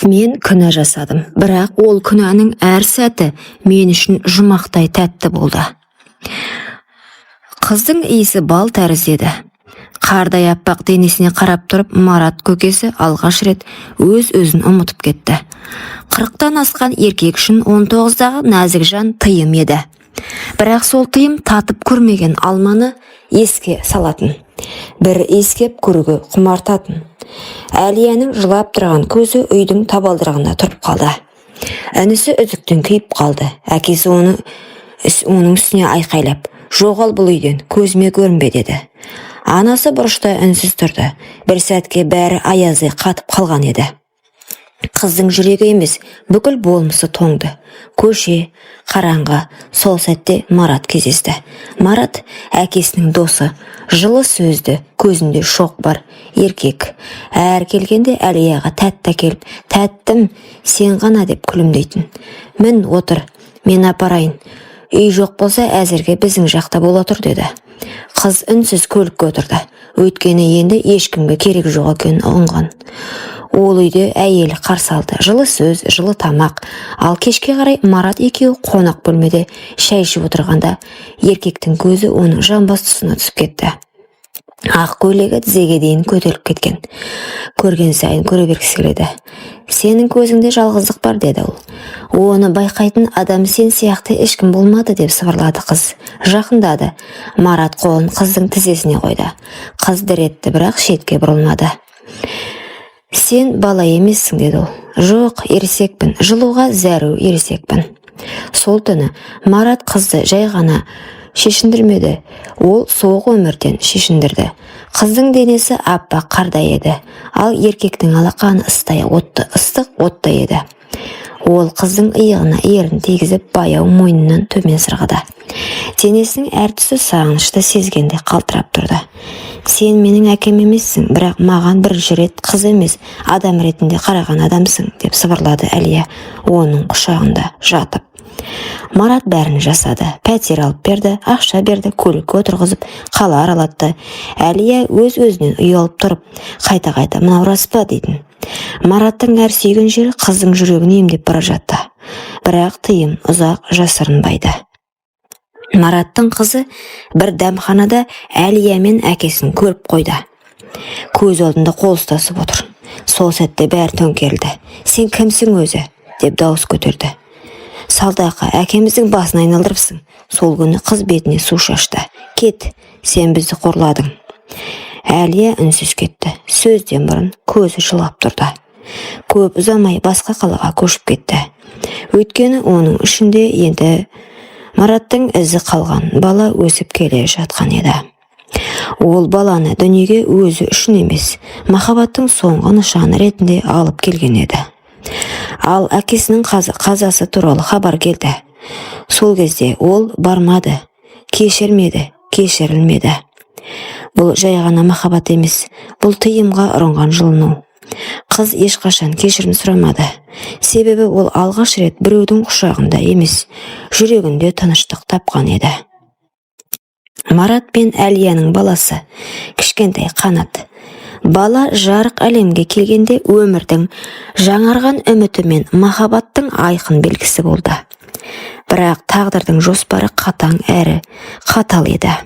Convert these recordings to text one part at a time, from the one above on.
Мен күнә жасадым, бірақ ол күнәнің әр сәті мен үшін жұмақтай тәтті болды. Қыздың иісі бал тәрізді еді. Қардай аппақ денесіне қарап тұрып, Марат көкесі алғаш рет өз өзін ұмытып кетті. 40-тан асқан еркек үшін 19-дағы нәзік жан тыйым еді, бірақ сол тыйым татып көрмеген алманы еске салатын, бір иіскеп көруге құмартатын. Әлияның жылап тұрған көзі үйдің табалдырығында тұрып қалды. Інісі үзіктен күйіп қалды. Әкесі оның үстіне айқайлап: «Жоғал бұл үйден, көзіме көрінбе!» – деді. Анасы бұрышта үнсіз тұрды. Бір сәтке бәрі аяздай қатып қалған еді. Қыздың жүрегі емес, бүкіл болмысы тоңды. Көше қараңғы. Сол сәтте Марат кездесті. Марат – әкесінің досы, жылы сөзді, көзінде шоқ бар еркек. Әр келгенде Әлияға тәтті әкеліп, «Тәттім, сен ғана» деп күлімдейтін. «Мін, отыр, мен апарайын. Үй жоқ болса, әзірге біздің жақта бола тұр», – деді. Қыз үнсіз көлікке отырды, өйткені енді ешкімге керек жоқ екенін ұғынған. Ол үйде әйелі қарсы алды: жылы сөз, жылы тамақ. Ал кешке қарай Марат екеуі қонақ бөлмеде шай ішіп отырғанда, еркектің көзі оның жамбас тұсына түсіп кетті. Ақ көйлегі тізеге дейін көтеріліп кеткен. Көрген сайын көре бергісі келеді. «Сенің көзіңде жалғыздық бар», – деді ол. «Оны байқайтын адам сен сияқты ешкім болмады», – деп сыбырлады қыз. Жақындады. Марат қолын қыздың тізесіне қойды. Қыз дір етті, бірақ шетке бұрылмады. «Сен бала емессің», – деді ол. «Жоқ, ересекпін, жылуға зәру ересекпін». Сол түні Марат қызды жай ғана шешіндірмеді, ол суық өмірден шешіндірді. Қыздың денесі аппақ қардай еді, ал еркектің алақаны ыстай отты, ыстық оттай еді. Ол қыздың иығына ерін тигізіп, баяу мойнынан төмен сырғыды. Денесінің әр тұсы сағынышты сезгенде қалтырап тұрды. «Сен менің әкем емессің, бірақ маған бірінші рет қыз емес, адам ретінде қараған адамсың», – деп сыбырлады Әлия оның құшағында жатып. Марат бәрін жасады: пәтер алып берді, ақша берді, көлікке отырғызып, қала аралатты. Әлия өз өзінен ұялып тұрып, қайта қайта «Мынау рас па?» дейтін. Мараттың әр сүйген жері қыздың жүрегін емдеп бара жатты, бірақ тыйым ұзақ жасырынбайды. Мараттың қызы бір дәмханада Әлия мен әкесін көріп қойды. Көз алдында қол ұстасып отыр. Сол сәтте бәрі төңкерілді. «Сен кімсің өзі?» – деп дауыс көтерді. «Салдақы, әкеміздің басын айналдырыпсың». Сол күні қыз бетіне су шашты. «Кет, сен бізді қорладың». Әлия үнсіз кетті. Сөзден бұрын көзі жылап тұрды. Көп ұзамай басқа қалаға көшіп кетті, өйткені оның ішінде енді Мараттың ізі қалған бала өсіп келе жатқан еді. Ол баланы дүниеге өзі үшін емес, махаббаттың соңғы нышаны ретінде алып келген еді. Ал әкесінің қазасы туралы хабар келді. Сол кезде ол бармады, кешірмеді, кешірілмеді. Бұл жай ғана махаббат емес, бұл тыйымға ұрынған жылыну. Қыз ешқашан кешірім сұрамады, себебі ол алғаш рет біреудің құшағында емес, жүрегінде тыныштық тапқан еді. Марат пен Әлияның баласы – кішкентай Қанат. Бала жарық әлемге келгенде, өмірдің жаңарған үміті мен махаббаттың айқын белгісі болды. Бірақ тағдырдың жоспары қатаң әрі қатал еді.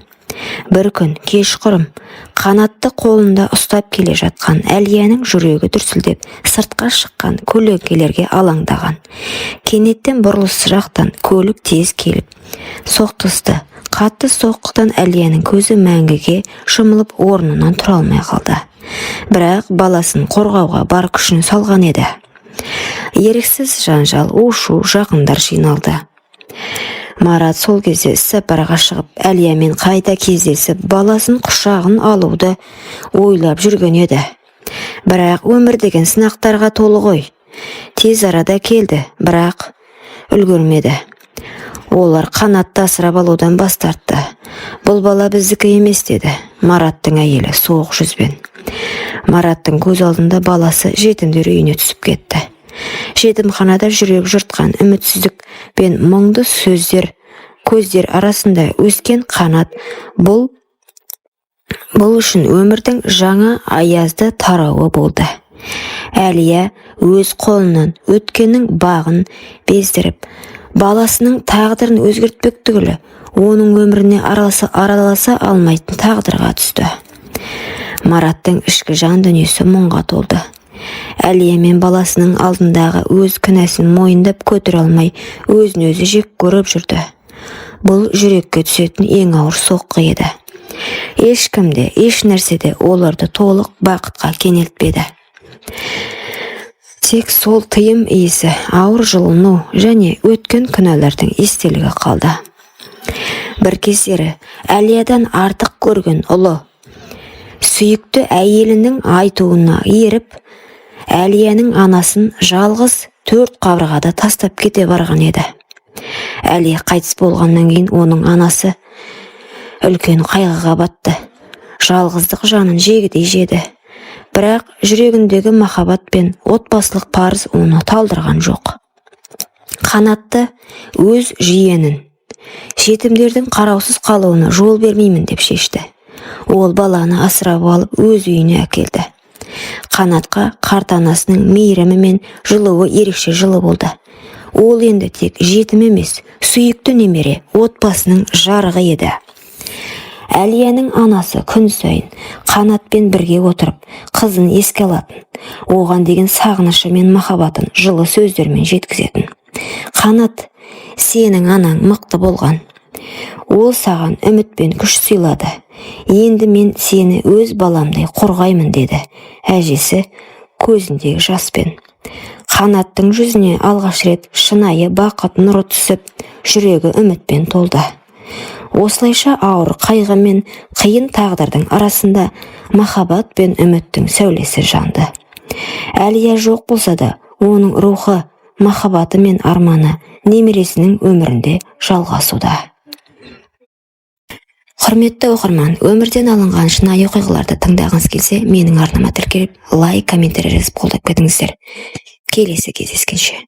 Бір күн кешқұрым Қанатты қолында ұстап келе жатқан Әлияның жүрегі дүрсілдеп, сыртқа шыққан көлеңкелерге алаңдаған. Кенеттен бұрылыс жақтан көлік тез келіп соқтығысты. Қатты соққыдан Әлияның көзі мәңгіге жұмылып, орнынан тұра алмай қалды. Бірақ баласын қорғауға бар күшін салған еді. Еріксіз жанжал, у-шу, жақындар жиналды. Марат сол кезде іссапарға шығып, Әлиямен қайта кездесіп, баласын құшағын алуды ойлап жүрген еді. Бірақ өмір деген сынақтарға толы ғой. Тез арада келді, бірақ үлгермеді. Олар Қанатты асырап алудан бас тартты. «Бұл бала біздікі емес», – деді Мараттың әйелі суық жүзбен. Мараттың көз алдында баласы жетімдер үйіне түсіп кетті. Жетімханада жүрек жыртқан үмітсіздік пен мұңды сөздер, көздер арасында өскен Қанат бұл үшін өмірдің жаңа аязды тарауы болды. Әлия өз қолынан өткеннің бағын бездіріп, баласының тағдырын өзгертпек түгілі, оның өміріне араласа алмайтын тағдырға түсті. Мараттың ішкі жан дүниесі мұңға толды. Әлия мен баласының алдындағы өз күнәсін мойындап көтере алмай, өзін өзі жек көріп жүрді. Бұл жүрекке түсетін ең ауыр соққы еді. Ешкім де, еш нәрсе де оларды толық бақытқа кенелтпеді. Тек сол тыйым иісі, ауыр жұлыну және өткен күнәлардың естелігі қалды. Бір кездері Әлиядан артық көрген ұлы сүйікті әйелінің айтуына еріп, Әлияның анасын жалғыз төрт қабырғада тастап кете барған еді. Әлия қайтыс болғаннан кейін оның анасы үлкен қайғыға батты. Жалғыздық жанын жегідей жеді. Бірақ жүрегіндегі махаббат пен отбасылық парыз оны талдырған жоқ. Қанатты өз жиенін жетімдердің қараусыз қалуына жол бермеймін деп шешті. Ол баланы асырап алып, өз үйіне әкелді. Қанатқа қарт анасының мейірімі мен жылуы ерекше жылы болды. Ол енді тек жетім емес, сүйікті немере, отбасының жарығы еді. Әлияның анасы күн сайын Қанатпен бірге отырып, қызын еске алатын, оған деген сағынышы мен махаббатын жылы сөздермен жеткізетін. «Қанат, сенің анаң мықты болған. Ол саған үміт пен күш сыйлады. Енді мен сені өз баламдай қорғаймын», – деді әжесі көзіндегі жаспен. Қанаттың жүзіне алғаш рет шынайы бақыт нұры түсіп, жүрегі үмітпен толды. Осылайша ауыр қайғы мен қиын тағдырдың арасында махаббат пен үміттің сәулесі жанды. Әлия жоқ болса да, оның рухы, махаббаты мен арманы немересінің өмірінде жалғасуда. Құрметті оқырман, өмірден алынған шынайы оқиғаларды тыңдағыңыз келсе, менің арнама тіркеліп, лайк, комментарий жазып, қолдап кетіңіздер. Келесі кездескенше!